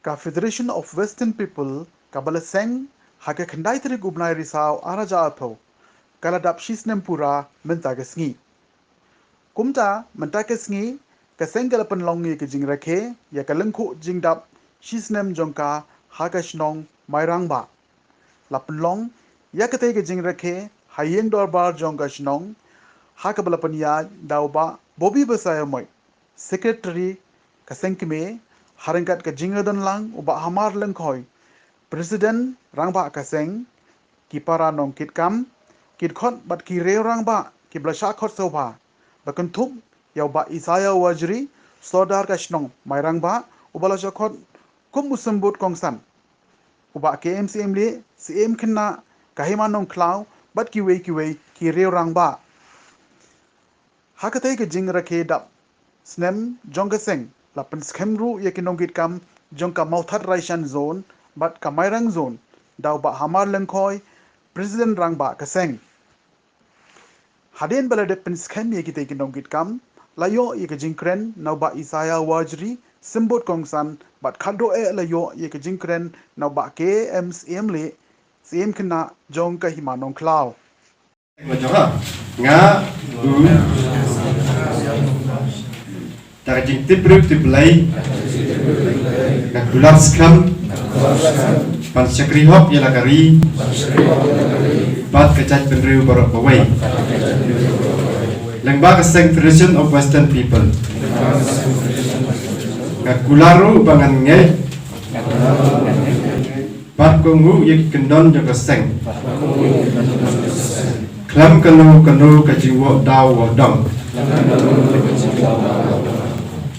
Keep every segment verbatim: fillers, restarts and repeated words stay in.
Ka Federation of Western People kaba la seng ha ka khyndai tarik u bnai Risaw ar hajar arphew ka la dap shi snem pura mynta ka sngi. Kumta mynta ka sngi ka seng ka la pynlong ïa ka jingrakhe ïa ka lyngkhuh jingdap shi snem jong ka ha ka shnong Mairang ba la pynlong ïa katei ka jingrakhe ha ïing dorbar jong ka shnong ha kaba la pynïaid da u Bah Bobby Basaiawmoit, Secretary ka seng kmie, ha ryngkat ka jingïadon lang u Bah Hamar Lyngkhoi, President Rangbah ka seng, ki para nongkitkam, ki dkhot bad ki riew rangbah kiba la shah khot sngewbha, ba kynthup ïa u Bah Isaiah Warjri, Sordar ka shnong Mairang ba uba la shah khot kum u symbud kongsan, u Bah K M Syiem Lieh, Syiem Khynnah ka Hima Nongkhlaw bad kiwei kiwei ki riew rangbah. Ha katei ka jingrakhe dap snem jong ka seng la pynskhem ruh ïa ki nongkitkam jong ka Mawthadraishan Zone bad ka Mairang Zone da u Bah Hamar Lyngkhoi, President Rangbah ka seng. Hadien ba la dep pynskhem ïa kitei ki nongkitkam, la ïoh ïa ka jingkren na u Bah Isaiah Warjri, symbud kongsan, bad khadduh eh la ïoh ïa ka jingkren na u Bah K M Syiem Lieh, Syiem Khynnah jong ka Hima Nongkhlaw. Nga, u, da ka jingtip briew tip Blei, nga kular skhem ban shakri hok ïa la ka ri bad ka jaitbynriew baroh kawei. Lyngba ka seng Federation of Western People, nga kular ruh ba ngan ngeit bad kohnguh ïa ki kyndon jong ka seng khlem kano kano ka jingwoh daw woh dong.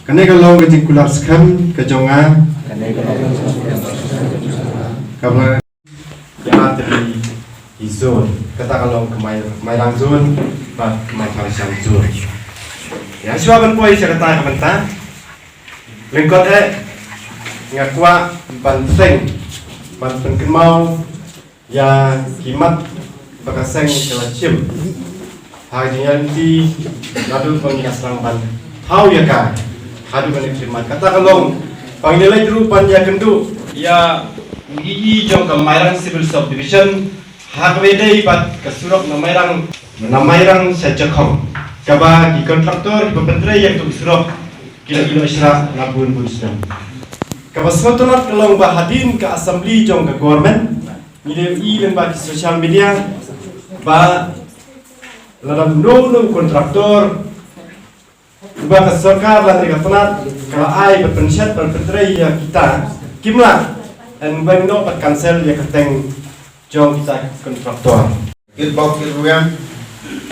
Kane ka long ka jingkular skhem ka jong nga kaba la ïa three zone, kata ka long ka Mai, Mairang zone bad ka Mawthadraishan zone. Ïa, shuwa ban poi sha kata ka bynta, lyngkot eh nga kwah ban seng, ban pynkynmaw ïa ki mat ba ka seng ka la shim ha ka jingïaid lynti naduh ba ngi la sdang ban thaw ïa ka haduh kane ka khmat. Kata ka long ba ngi la leit ruh ban ïakynduh ïa u E E jong ka Mairang Civil Subdivision ha kaba ïadei bad ka surok na Mairang, na Mairang sha Jakhong, kaba ki kontraktor kiba pyntrei ïa katu ka surok ki la ïoh shrah na bun bun snem. Kaba sngewtynnat ka long ba hadien ka assembly jong ka government, ngi la ïohi lyngba ki social media ba lada uno uno u kontraktor uba ka sorkar lane ka tnat ka la ai ban pynshet ban pyntrei ïa kita, kim lah, yn bynno pat cancel ïa ka teng jong kita ki kontraktor. Kit bok kit rwiang,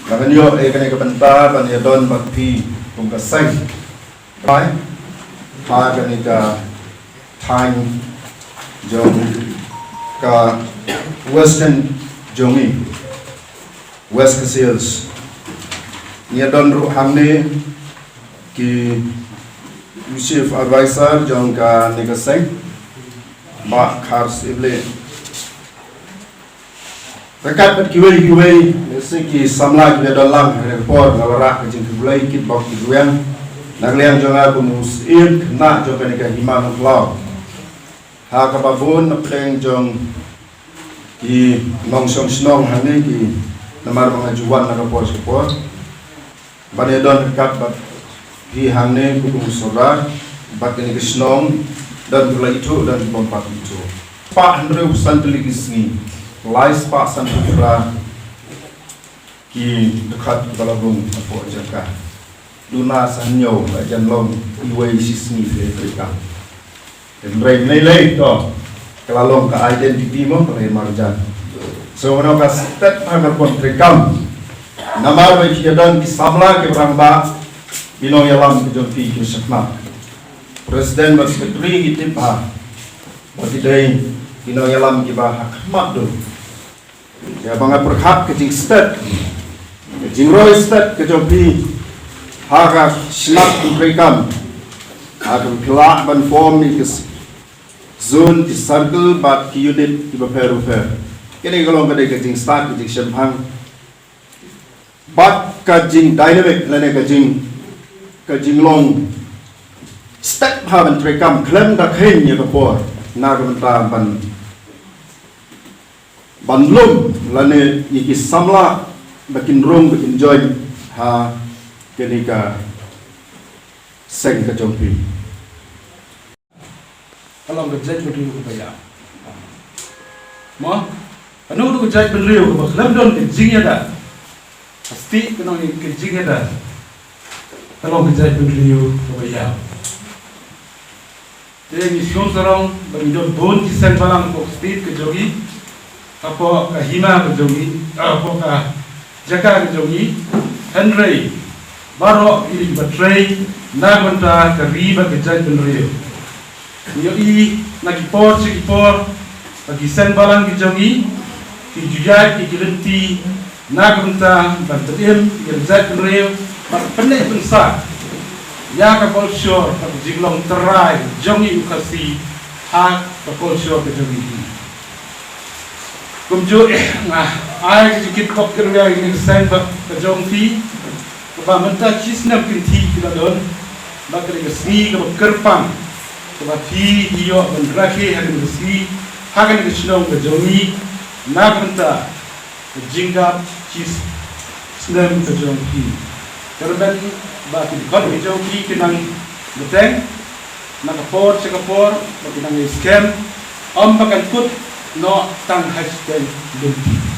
la ngan ïoh ïa kane ka bynta ban ïadon bad phi kum ka seng. Bye. Ha kane ka thaiñ jong ka Western jong ngi, West Khasi Hills. Ngi ïadon ruh hangne ki Chief Advisor jong kane ka seng, Bah Khar Siblei. Ryngkat bad kiwei kiwei, lehse ki samla kiba don lang ha kane ka por, nga wanrah ka jingkhublei kit bok kit rwiang na ka liang jong nga kum u Syiem Khynnah jong kane ka Hima Nongkhlaw. Ha kaba bun na pdeng jong ki nongshong shnong hangne ki, namar ba nga ju wan na ka por sha ka por ban ïadon ryngkat bad phi hangne kum u Sordar, bad kane ka shnong, don kiba la ithuh, don kiba ym pat ithuh. Spah hynriew san tylli ki sngi, lai spah san phew phra ki dkhot kiba la rung hapoh jaka. Duna sa hynñiew, la jan long iwei shi sngi phi treikam. Hynrei lei lei to, ka la long ka identity mo, ka la marjan. So, ngan ong ka stet ha ka pon treikam. Namar ba ki don ki samla ki rangbah, ki nongïalam ki jong ki, ki shakhmat. President bad secretary ki tip ba, ba ki dei ki nongïalam kiba ha khmat duh. Ïa ba nga pyrkhat ka jingstet, ka jingroi stet ka jong phi ha ka shnat treikam, ha ka phi lah ban form ïa ki zone, ki circle bad ki unit kiba pher bapher. Kane ka long ka dei ka jingstad, ka jingshemphang bad ka jing dynamic lane ka jing, ka jinglong step ha ban treikam khlem da kheiñ ïa ka por na ka bynta ban ban lum lane ïa ki samla ba kin rung ba kin join ha kane ka seng ka jong phi. Ka long ka jaitbynriew kaba ïap. Mo, kano ka jaitbynriew kaba khlem don ka jingïada, ka stieh ka nong ka jingïada, ka long ka jaitbynriew kaba ïap. Te ngi sngewsarong ba ngi don bun ki seng balang hapoh ka state ka jong ngi, hapoh ka hima ka jong ngi, hapoh ka jaka ka jong ngi. Hynrei baroh ki dei kiba trei na ka bynta ka ri bad ka jaitbynriew. Ngi ïohi na ki por sha ki por ba ki seng balang ki jong ngi ki ju ïaid ïa ki lynti na ka bynta ban pynim ïa ka jaitbynriew bad pynneh pynsah ïa ka culture bad ka jinglong trai jong ngi u Khasi ha ka culture ka jong ngi. Kumjuh, eh, nga ai ka jingkit khop kyrwiang ïa kane ka seng bad ka jong phi kaba mynta shi snem kynthih ki la don bad kane ka sngi kaba kyrpang kaba phi ïoh ban rakhe ha kane ka sngi, ha kane ka shnong ka jong ngi na ka bynta ka jingïap shi snem ka jong phi. Kyrmen ba ki dkhot ki jong phi ki nang bteng na ka por sha ka por, ba ki nang ïa skhem, ym ba kan kut noh tang ha shiteng lynti.